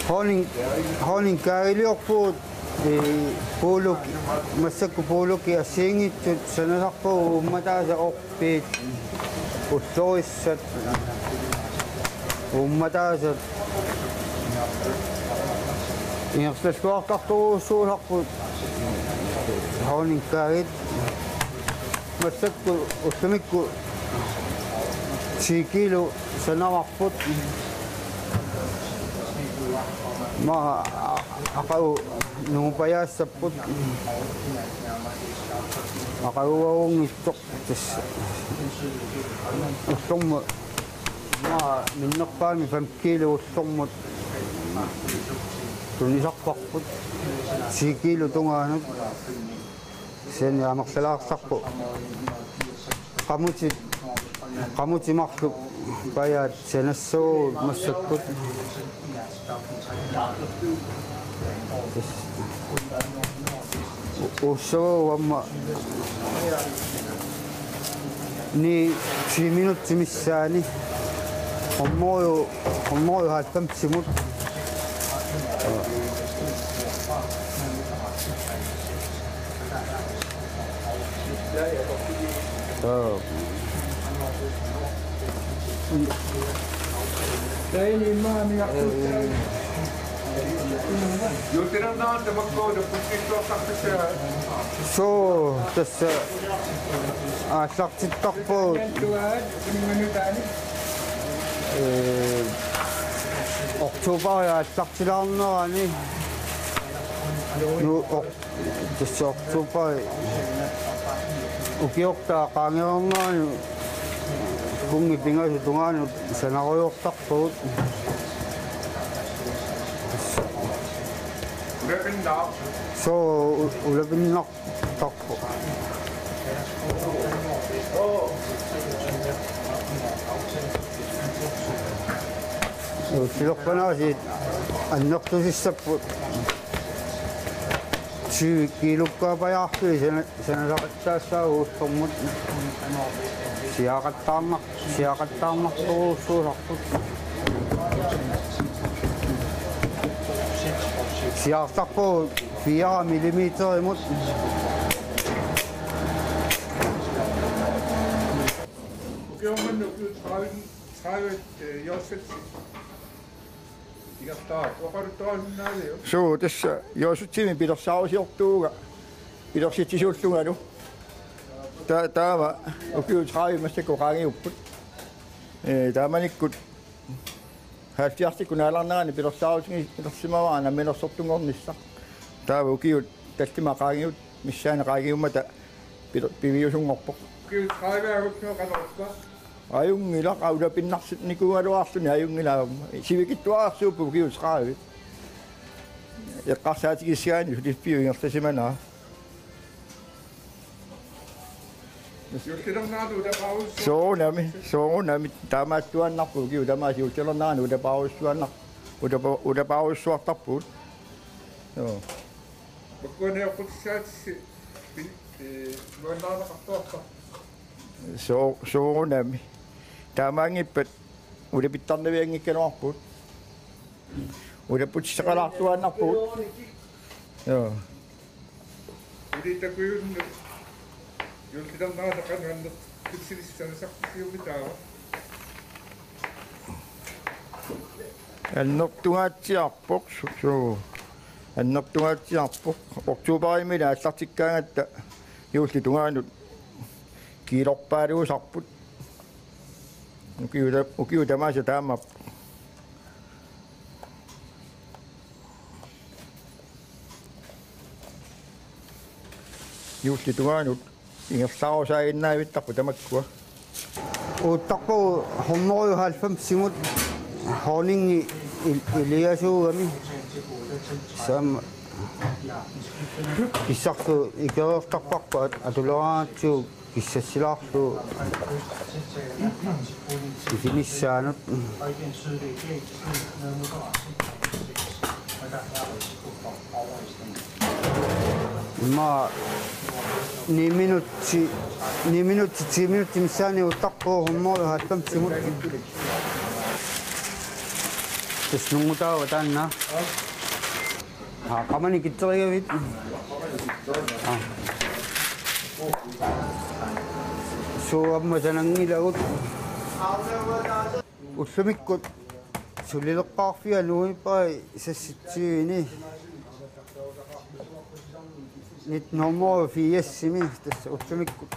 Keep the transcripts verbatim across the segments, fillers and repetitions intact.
Honning, honning kaagiliorpugut, ee, puuluk, massakkut puulukkut assigiinngitsut sanasarpagut uummataasa orpiit ullorissat uummataasat ingerlalluartartorujussuusarput honning kaagit. Massakkut ullumikkut ti kilo sanavarput. Ima aqagu nunguppajaassapput. Aqaguagunngitsoq tassa. Ullormut ima minnerpaamik fem kilo ullormut tunisarparput. Ti kilo tungaanut. Kisianni amerlalaartarpoq. Qamutit, qamutit marluk pajaat sanassavagut massakkut. U-, uussavagut aamma ni ti minutsit missaanni. Hundrede, hundrede og halvfemsimut. Joo. Suu, tassa aallartittarpugut. Ee, oktober aallartilaarnerani. Nu, ok-, tassa oktober ukiortaaq qaangereernerani kungit pingasut tungaanut sanarujoortarpagut. Suu, u-, ulapinnartarpoq. Silerpanaasiit annertusissapput. Ti kilokkaapajaarsui sana-, sanasaqattaassaagut ullormut. Siaaqattaarnar-, siaaqattaarnartorujussuusarput. Siaartarpugut fire millimeterimut. Ukiormanna ukiut tredive, tredive, øh, Josefsen. Ingerlaaq, oqaluttuarsinnaavisiuk? Suu, tassa Josefsimi pilersaarusiortuuvunga, pilersitsisuullungalu. Ta-, taava ukiut tredive massakkut qaangiupput. Ee, taamanikkut halvfjerdsikkut naalarnerani pilersaarusilersimavara namminersortunngornissaq. Taava ukiut tallimat qaangiut missaani qaangiummata pil-, piviusunngorpoq. Ukiut tredive agunnoo qanorpaa? Ajunngilaq, ulapinnarsinnikuugaluarluni ajunngilaq. Sivikitsuararsuupput ukiut tredive. Eqqarsaatigissaanni suliffiup ingerlasimanera. Juullilernerani utapaarus-. Soorunami, soorunami. Taamaattuaannarpoq ukiut tamaasa juullilernerani utapaarussuaannar-, utapa-, utapaarussuartarpugut. Joo. Makkuaniorput saatsi pin-, ee, nuannaarneqartuartarpoq. Soo-, soorunami. Taamaanngippat ulapittarnavianngikkaluarpugut. Ulapputissaqalaartuaannarpugut. Joo. Ulitakujunnut juullilernerata qanoq annertusilissanersoq siummi taava? Annertungaatsiarpoq, su-, suu. Annertungaatsiarpoq. Oktoberimi aallartikkaangatta juulli tungaanut kiilorpaaluusarput. Ukiut ta-, ukiut tamaasa taamaappoq. Juulli tungaanut ingerlaarusaajinnaavittarput tamakkua. Uuttarpugut hundrede og halvfemsimut honningi il-, iliasuugami. Sam-, kissarlu ikereertarparput at-, atuleraangatsigu kissassilaarlugu isinissaanut. Ima ni minutti, ni minutti, ti minutti missaani uuttarpugut hundrede og halvfemsimut. Tassa nungutaava taanna. Aa, qamani kitserigavit. Aa. Suu, aamma sananngilagut. Ullumikkut sulileqqaarfia novembarip seksogtyvende. Nitten hundrede og firsimi, tassa ullumikkut.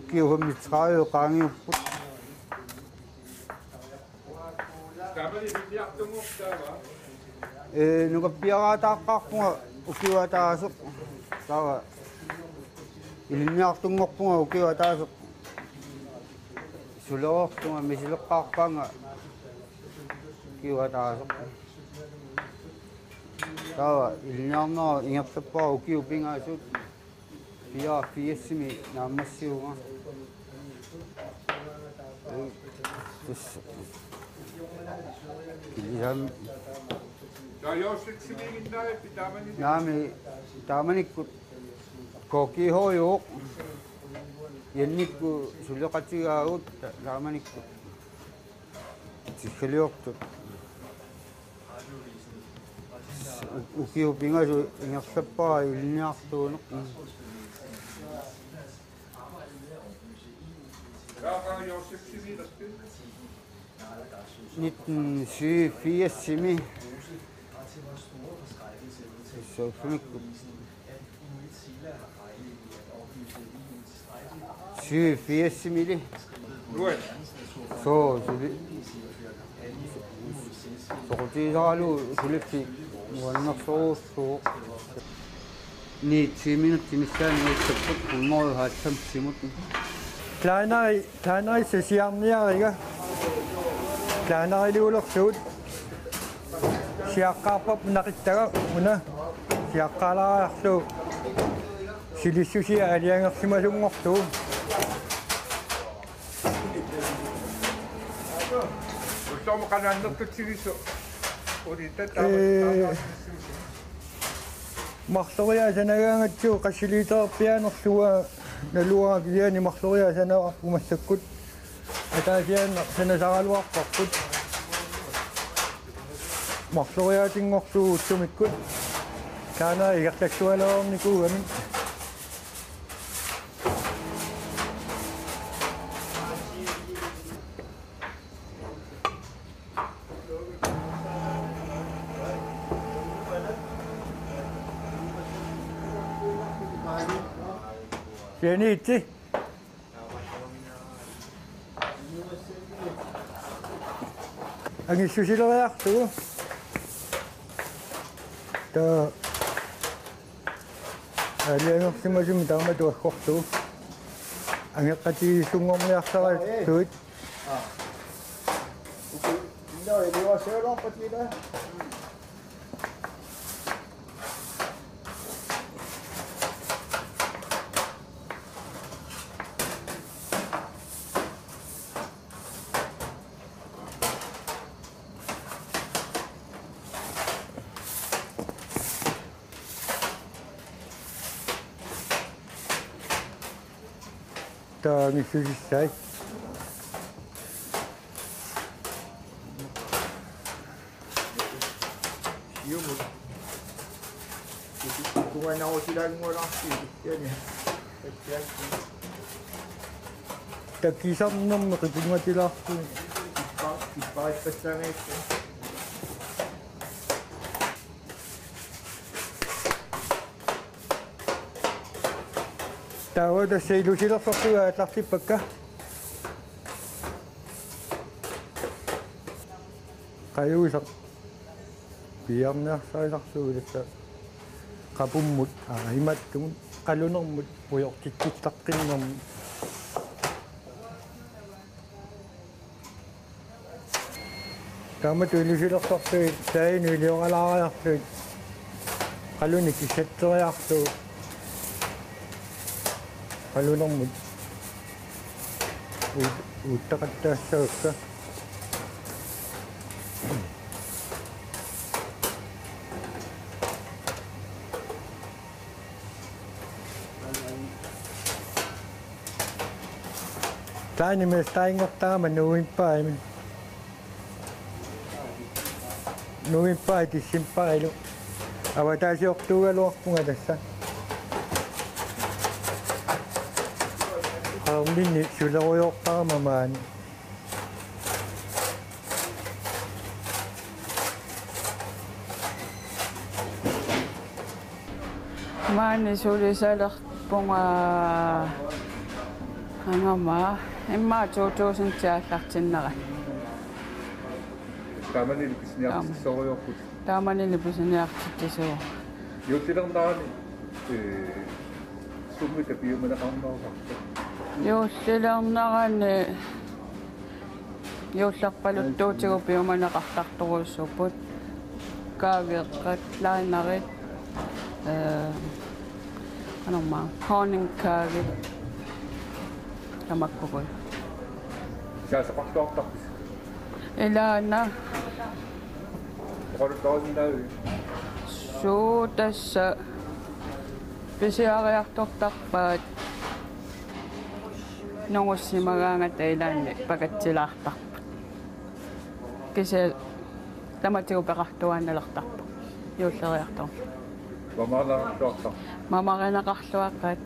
Ukiut femogtredive qaangiupput. Ee, nukappiaraataaqqaarpunga ukioq ataaseq. Taava ilinniartunngorpunga ukioq ataaseq. Sulereerlunga misileqqaarpaannga ukioq ataaseq. Taava ilinniarnera ingerlappara ukiut pingasut. Fire, firsimi naammassivunga. Tassa. Kilisam. Naamik, taamanikkut K G H-uvoq. Jannikkut suleqatigaagut ta-, taamanikkut. Tiggaliortut. U-, ukiut pingasut ingerlappara ilinniartuuneq. Nitten syvogfirsimi. Soorunami. Syvogfirsimili. Suu, suli. Soqutigisaralugu suliffik nuannersorujussuuvoq. Ni timinut timissaani uatsipput hundrede og halvfemsimut. Kleineri, Kleineri sasiarniariga. Kleineriluulersugut. Siaqqaarpara naqittaga una siaqqaalaariarlugu silissusia aalajangersimasunngorlugu. Ulloq qanoq annertutigisoq? Ulitta taava. Ee, marloriaasanagaangatsigu qassiliiterpiaanerlunga naluara kisianni marloriaasanaqarpoq massakkut. Ataasiaannaq sanasaraluarparput. Marloriaatinngorlugu ullumikkut. Taanna ingerlallualuarnikuugami. Sianiitsi. Angissusileriarlugu. Taava aalajangersimasumik taamatut aggorlugu. Angeqqatigiissunngorniarsaralugit. Taava missusissai. Siumut. Kuanausilaanngualaarsi, jani. Takkisarnermi qipunngatilaarsi. Ippa-, ipparissassangajatsi. Taava tassa ilusilersortut aallartippakka. Qajuusaq piiarniarsarisarlugu tassa qapummut, aa, imaattumut qalunermut pujortitsittaqqinnermut. Taamatut ilusilersortut taanna ilioralaariarlugit. Qalunik kissatseriarlugu. Qalunermut. Uut-, uuttaqattaassavakka. Taanna mestainngortaama novembarimi. November, decembarilu avataasiortuugaluarpunga tassa. Qaarminni sulerujoortarama maani. Maani sulisalerpunga angama immaqa to tusind aallartinnerat. Taamani pisiniartitsissuugut. Taamani pisiniartitsissuugut. Juullilernerani, ee, summita piumaneqarnerusarpa? Juullilernerani juullerpaluttuutigut piumaneqartartorujussuupput. Kaageeqqat, linerit, ee, qanormaa, honningkaagit, tamakkuupput. Saasaqarluartarpisi? Ilaana. Oqaluttuarsinnaavigit? Suu, tassa pisiariartortarpaat nungussimagaangata ilaanni pakatsilaartarput. Kisianni tamatigut peqartuaannalertarpoq juulleriartorneq. Mamarinarluartarpoq. Mamarinaqarluaqaat.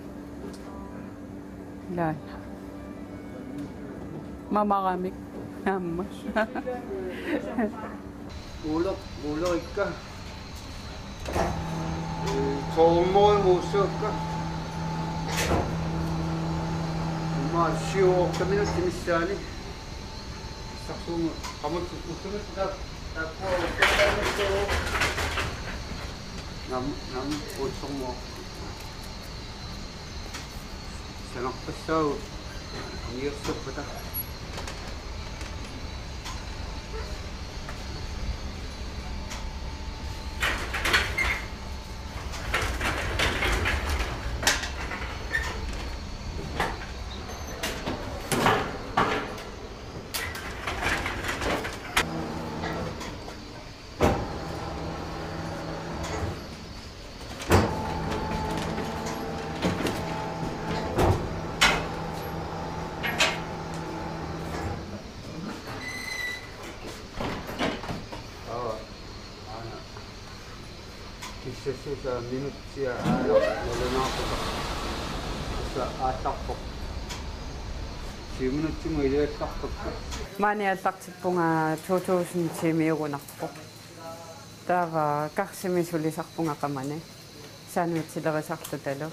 Ilaana. Mamaramik aamma. Ulo-, uloikka. Tolv mål målsøkka. Immaqa syv otte minutter missaani. Saxumu qamut usunut ta-, takkua usunut. Nam, nam, usunmu. Sanarpassuit angiorsuppata. Kissassusaa minutsia aana nalunaarpata. Tassa aallarpoq. Syv minutsimut iliallarpakka. Maani aallartippunga to tusind tiimiugunarpoq. Taava Karsimi sulisarpunga qamani. Sandwichilerisarlutalu.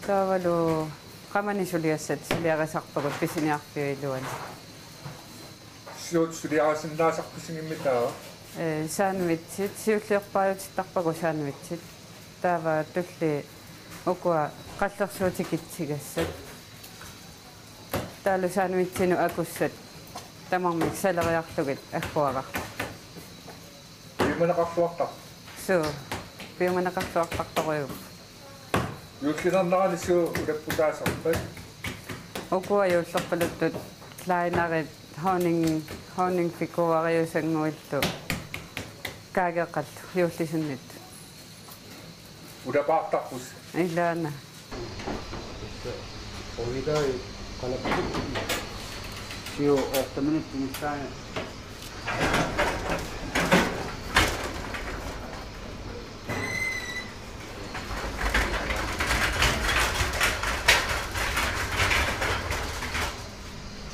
Taavalu qamani suliassat suliarisarpagut pisiniarfiup iluani. Su-, suliarisinnaasarpisigimmi taava? Ee, sandwichit, siulliorpaajutittarpagut sandwichit. Taava tulli ukua qallersuut tikitsigassat. Taavalu sandwichinut akussat. Tamarmik saleriarlugit agguararput. Piumaneqarluartarpoq? Suu, piumaneqarluartartorujuupput. Juullilernerani suut ulapputaasarpat? Ukua juullerpaluttut linerit honning, honningfigureeriusannguillu kaageeqqallu juullisinnittut. Ulapaartarpusi. Ilaana. Ovigai qalappu. Syv otte minutter missaani.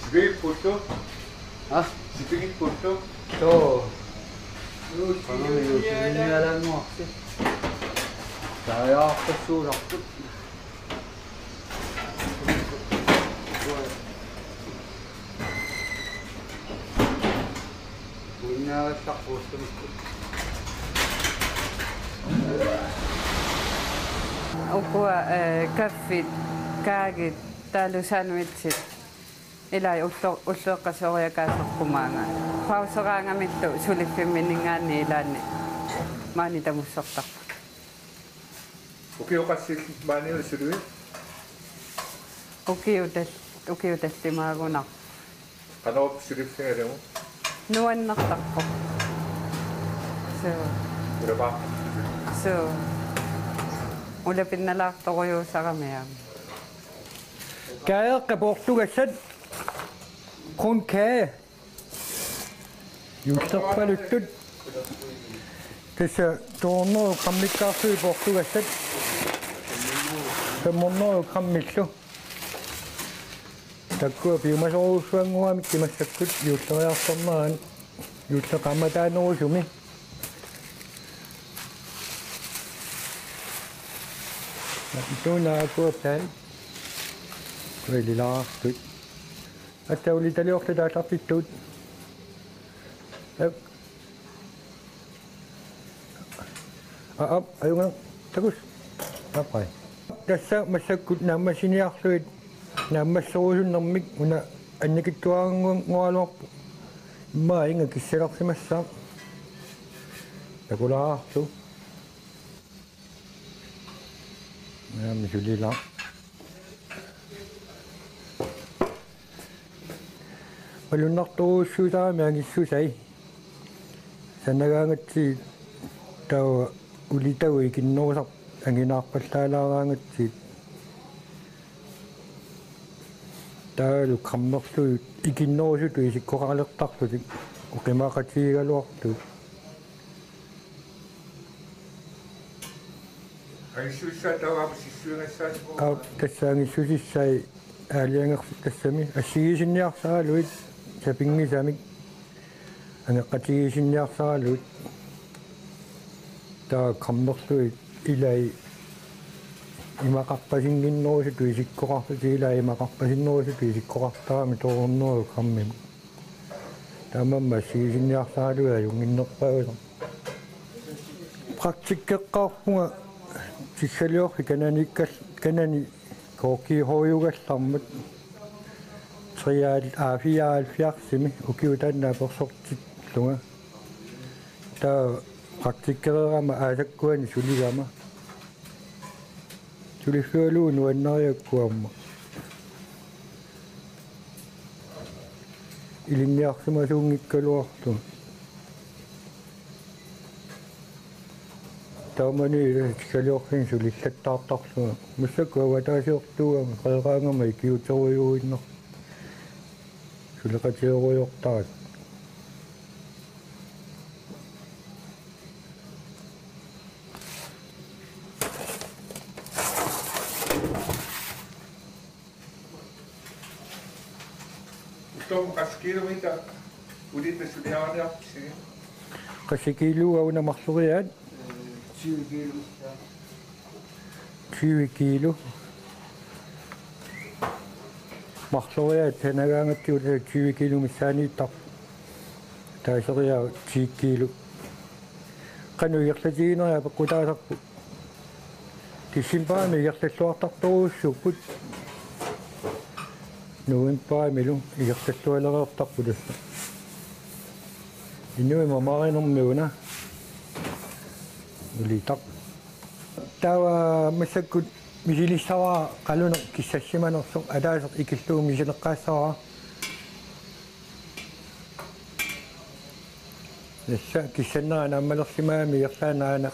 Sipigippullu? Ha? Sipigippullu? Soo. Qanami juullinialaannguarsi. Taajaarpassuusarput. Uinnaagassarput. Ukua, eh, kaffit, kaagit, taavalu sandwichit. Ilai ullo-, ulloqeqqasooriakaasoq maanga. Pauseraangamillu suliffimminninngaanniit ilaanni maani tamussortarput. Ukiut qassit maani suliit? Ukiut tal-, ukiut tallimaagunarpoq. Qanoq suliffigalugu? Nuannertarpoq. Suu. Ulapaaq. Suu. Ulapinnalaartorujuusarami aamma. Kaageeqqat poortugassat. Kun kage. Juullerpaluttut. Tassa to hundrede grammikkaarlugit poortugassat. Fem hundrede grammillu. Takkua piumasorujussuanngoramikku massakkut juulleriartornerani, juulleqamataanerusumi. Tuuna akuataan. Kuililaartut. Atta ulitaliorlu taallartittut. Ap. Ap, ajunga. Takuss. Apai. Tassa massakkut naammassiniarlugit naammasserusunnermik una annikitsuaranngualuarpoq. Immaqa inga kissalersimassaaq. Takulaarlu. Naamik sulilaa. Malunnartorujussuusarami angissusai. Sanagaangatsigit taava ulitagut ikinnerusartut anginaarpallaalaaraangatsigit. Taavalu grammerlugit ikinnerusutut isikkoqalertarlutik oqimaaqatigigaluartut. Angissusissaat taava aamma sissuigassaasippoq. Aap, tassa angissusissai aalajangersi-, tassami assigiisinniarsaraluit sapinngisamik angeqqatigiissinniarsaraluit. Taava grammerlugit ilai imaqarpasinnginnerusutut isikkoqarlutik, ilai imaqarpasinnerusutut isikkoqartarami to hundrede grammimik. Taamaammat assigiisinniarsaraluit ajunnginnerpaasut. Praktikkeqqaarpunga Tiggaliorfik kananiikkal-, kanani K G H-ugallarmat trial-, A fireoghalvfjerdsimi ukiup taanna apersortillunga. Taava praktikkereerama aasakkuani suligama. Suliffigalugu nuannariakku aamma ilinniarsimasuunngikkaluarlunga. Taamani Tiggaliorfimmi sulillattaartarlunga. Massakkut avataasiortuugama qeeraangama ikiuterujuinnarpoq. Suleqateerujoortarami. Utomu qassit kiilumita ulitta suliariniartisi? Qassit kiiluuga una marloriaat? Tyve kiilu. Tyve kiilu. Marloriaat sanagaangatsigu tyve kiilu missaaniittarpoq. Taaseriaat ti kiilu. Qanoq ingerlatiginerit apeqqutaasarput. Decembarimi ingerlalluartartorujussuupput. Novembarimilu ingerlallualereertarput tassa. Inuit mamarinermi una ulitaq. Taava massakkut misilissavara qaluneq kissassimanersoq, ataaseq ikillugu misileqqaassavara. Tassa kissannera naammalersimagami ingerlaannaq aana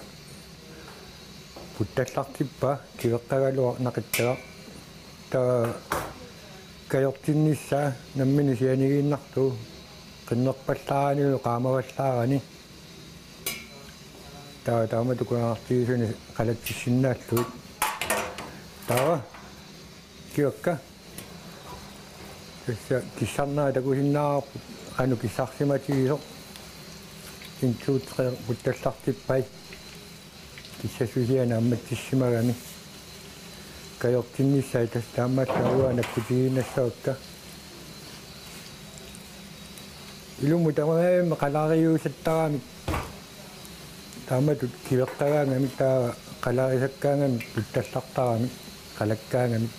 puttallartippaa kiveqqagaluaq naqittagaq. Taava kajortinnissaa nammineq sianigiinnarlugu qinnerpallaaranilu qaamavallaarani. Taava taamatut kusanartigisuni qalatsissinnaallugit. Taava kivakka. Tassa kissarnera takusinnaavarput qanoq kissarsimatigisoq. En, to, tre puttallartippai. Kissassusia naammatsissimagami. Kajortinnissaa tassa taamaallaat uanga nakkutigiinnassavakka. Ilumut tamarmik qalariusattaramik. Taamatut kiveqqagaangamik taava qalarisakkaangamik puttallartaramik qalakkaangamik.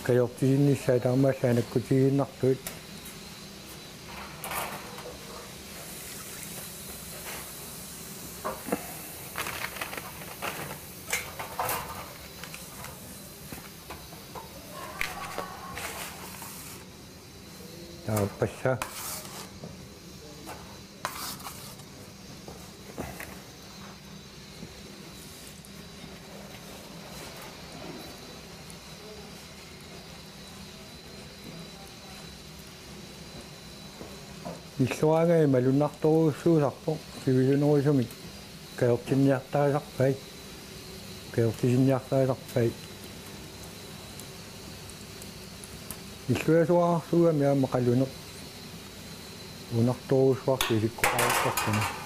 Kajortisinnissaa taamaallaat nakkutigiinnarlugit. Taava passa. Illuaangai malunnartorujussuusarpoq, sivisunerusumik kajortinniartarisarpai, kajortitinniartarisarpai. Illuasuarsuugami aamma qaluneq uunartorujussuartut isikkoqartarput.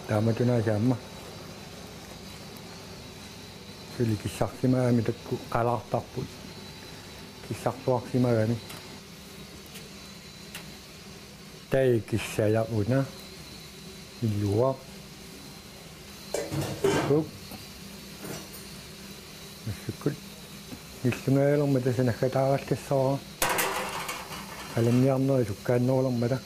Taamatut aamma suli kissarsimagami taakku qalaartarput. Kissarsuarsimagami. Taava kissajaq una. Illuaq. Uk. Massakkut illungajalermata sanakkataarallassaavara. Qalanniarneri sukkaannerulermata.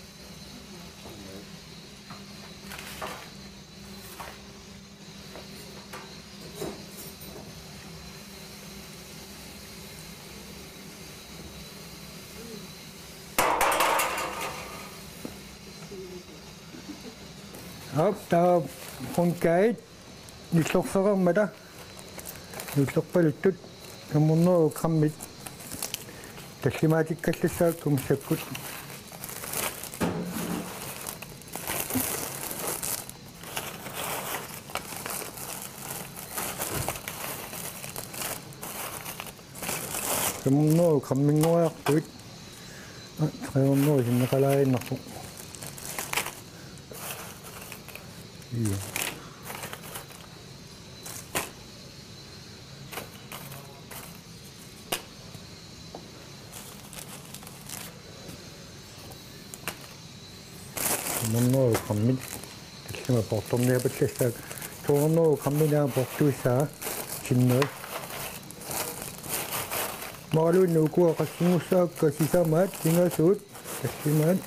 Aap, taava pound cake-it illorsereermata. Illorpaluttut femhundrede grammit tallimaatikkallassaakka massakkut. Femhundrede gramminngoriarput. Aa, tre hundrede sinneqalaaginnarpoq. Io. Femhundrede grammit. Tallima poortorniapallassaaq. To hundrede grammit aamma poortuissaaq. Sinneri. Maluunniit ukua qassinngussaakka sisamaat, pingasuut, tallimaat.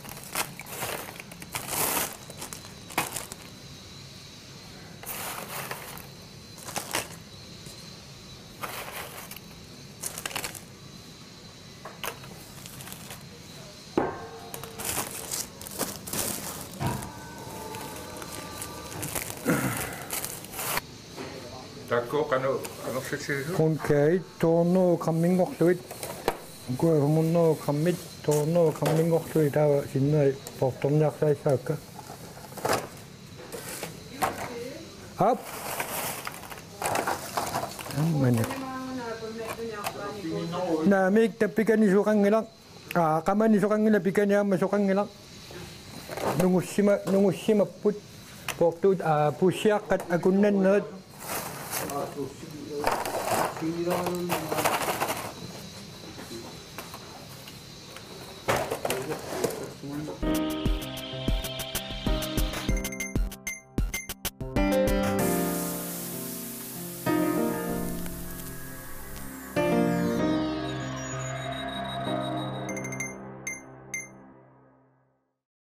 Taakku qanoq, qanoq anersatsigisut? Pound cake-it to hundrede gramminngorlugit. Ukua femhundrede grammit to hundrede gramminngorlugit taava sinneri poortorniarsaassaakka. Aap. Ammani. Naamik, tappikani soqanngilaq. Aa, qamani soqanngilaq, pikani aamma soqanngilaq. Nungussima-, nungussimapput. Poortuut, aa, puussiaqqat akunnannerit.